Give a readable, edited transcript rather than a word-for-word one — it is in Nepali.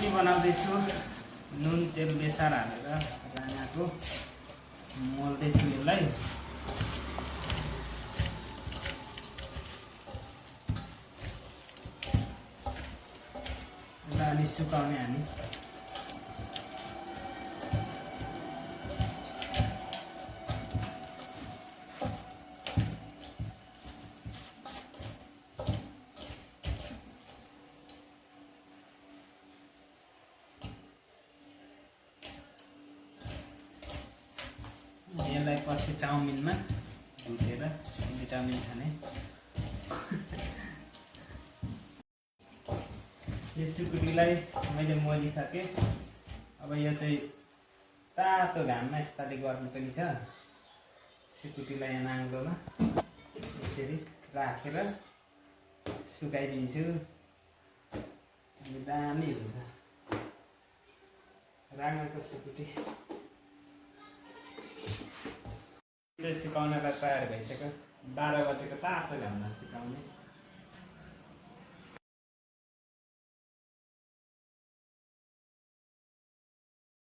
सुकुटी बनाउँदैछु नुन तेल बेसार हालेर राँगाको मोल्दैछु यसलाई अलि सुकाउने हामी यसलाई पछि चाउमिनमा भुटेर चाउमिन खाने यो सुकुटीलाई मैले मोलिसकेँ अब यो चाहिँ तातो घाममा यसपालि गर्नु पनि छ सुकुटीलाई यहाँ नाङ्लोमा यसरी राखेर सुकाइदिन्छु अनि दामी हुन्छ राँगाको सुकुटी सुकाउनलाई तयार भइसक्यो 12 बजेको तातो घाममा सुकाउने